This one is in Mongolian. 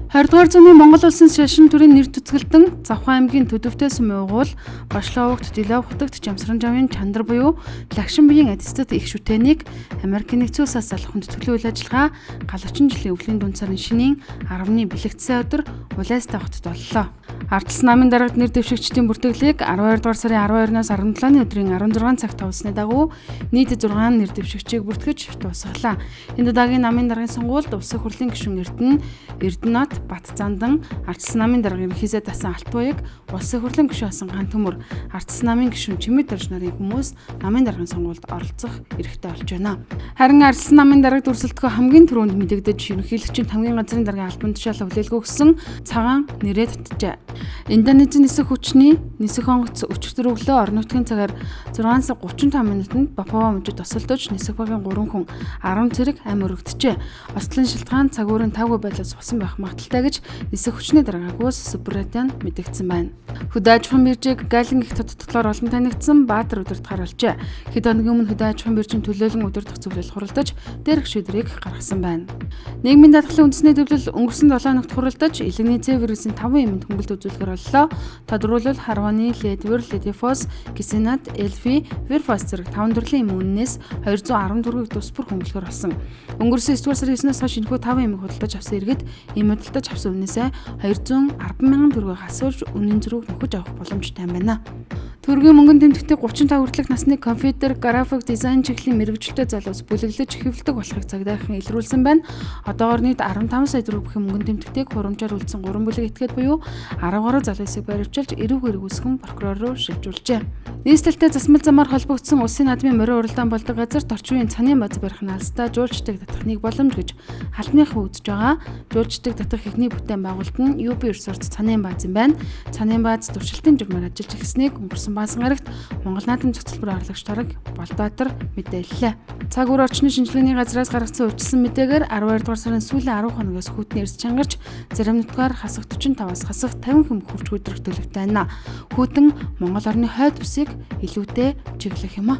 20 дугаар зууны Монгол улсын шашин төрийн нэр түцгэлдэн Завхан аймгийн Төдөвтэй сүмийн угуул Башловогт Дилов хотогт Жамсранжавын Чандар буюу Лагшин биеийн аттестат их шүтээнийг Америкийн нэгдсэн улсаас залах хүндтгэлийн үйл ажиллагаа галавчин жилийн өвлийн дунд сарын шинийн 10-ны бэлэгдсэн өдөр Улайстай хотод боллоо. Ардталсан намын дарагт нэр дэвшигчдийн бүртгэлийг 12 дугаар сарын 12-наас 17-ны өдрийн 16 цагт тавьсны дагуу нийт 6 нэр дэвшигчийг бүртгэж дуусгалаа. Энэ удаагийн намын даргын сонгуульд улсын хурлын гишүүн Эрдэнэ, Эрдэнэт, Бат Зандан, Ардталсан намын дарга ерөнхийсээ дасан Алтуяг, улсын хурлын гишүүн Асан Ган Төмөр, Ардталсан намын гишүүн Чимэд Дорж нарын хүмүүс намын даргын сонгуульд оролцох эрхтэй болж байна. Харин Ардталсан намын даргад өрсөлдөхөө хамгийн түрүүнд мэдэгдэж ерөнхийлөгчийн хамгийн газрын даргын албан тушаалаа хүлээлгүй гэсэн цагаан нэрээ татжээ. Индонезийн нисэх хүчний нисэх онгоц өчигдөр өглөө орон нутгийн цагаар 6:35 минутанд Папуа мужид тосолдож нисэх багийн 3 хүн 10 цэрэг амь өргөдөжээ. Ослын шилтгаан цаг үеийн тавгүй байдлаас болсон байх магадлалтай гэж нисэх хүчний даргаагүйс Субрадян мэдэгдсэн байна. Хөдөө аж ахуйн биржийг Галин гих тодтолоор олон танигдсан Баатар удирдахаар болжээ. Хэд хоногийн өмнө хөдөө аж ахуйн биржийн төлөөлөн удирдах зөвлөл хуралдаж дээрх шийдвэрийг гаргасан байна. Нийгмийн даатгалын үндэсний төвлөл өнгөрсөн 7 хоногт хуралдаж илэгний С вирусын 5 эмэнд хөнгөлт үзүүлэхээр боллоо. Тодорхойлбол Харваны, Ледвер, Ледифос, Кисенат, Элфи, Верфас зэрэг 5 төрлийн эм үннээс 214-ийг тус бүр хөнгөлөхөр болсон. Өнгөрсөн 9 дугаар сарын 9-өөс хойш энэхүү 5 эмийг худалдаж авсан иргэд эм худалдаж авсан үннээсээ 210 мянган төгрөгөөр хасуулж үнэн зөрүүг нөхөж авах боломжтой юм байна. Төргийн мөнгөн тэмдэгтийг 35 хүртэлх насны компьютер, график, дизайн чиглэлийн мэргэжилтэй залуус бүлэглэж хэвлэдэг болохыг цагдаахан илрүүлсэн байна. Одоогор нийт 15 сая төгрөг бүхэн мөнгөн тэмдэгтийг хурамжаар үлдсэн 3 бүлэг этгээд буюу 10 гаруй залуусыг баривчилж эрүүг хэрэг үүсгэн прокурор руу шилжүүлжээ. Нийслэлтэй засмал замаар холбогдсон улсын наадмын морин уралдаан болдог газар орчин үеийн цанын баз барих нь алстаа жуулчдыг татах нэг боломж гэж халбаныхан үзэж байгаа. Жуулчдыг татах эхний бүтээн байгуулалт нь UB Resort цанын бааз юм байна. Цанын бааз туршилтын журмаар ажиллаж эхэлснийг өнгөрсөн Баасан гарагт Монгол наадам зохицол бүр арлагч тараг Болдбаатар мэдээллээ. Цаг үе орчны шинжилгээний газраас гаргасан урьдчилсан мэдээгээр 12 дугаар сарын сүүлийн 10 хоногоос хүүтний эрс чангарч зарим нутгаар хасах 45-аас хасах 50 хэм хурж өдрөх төлөвтэй байна. Хүүтэн Монгол орны хойд бүсийг илүүтэй чиглэх юм а.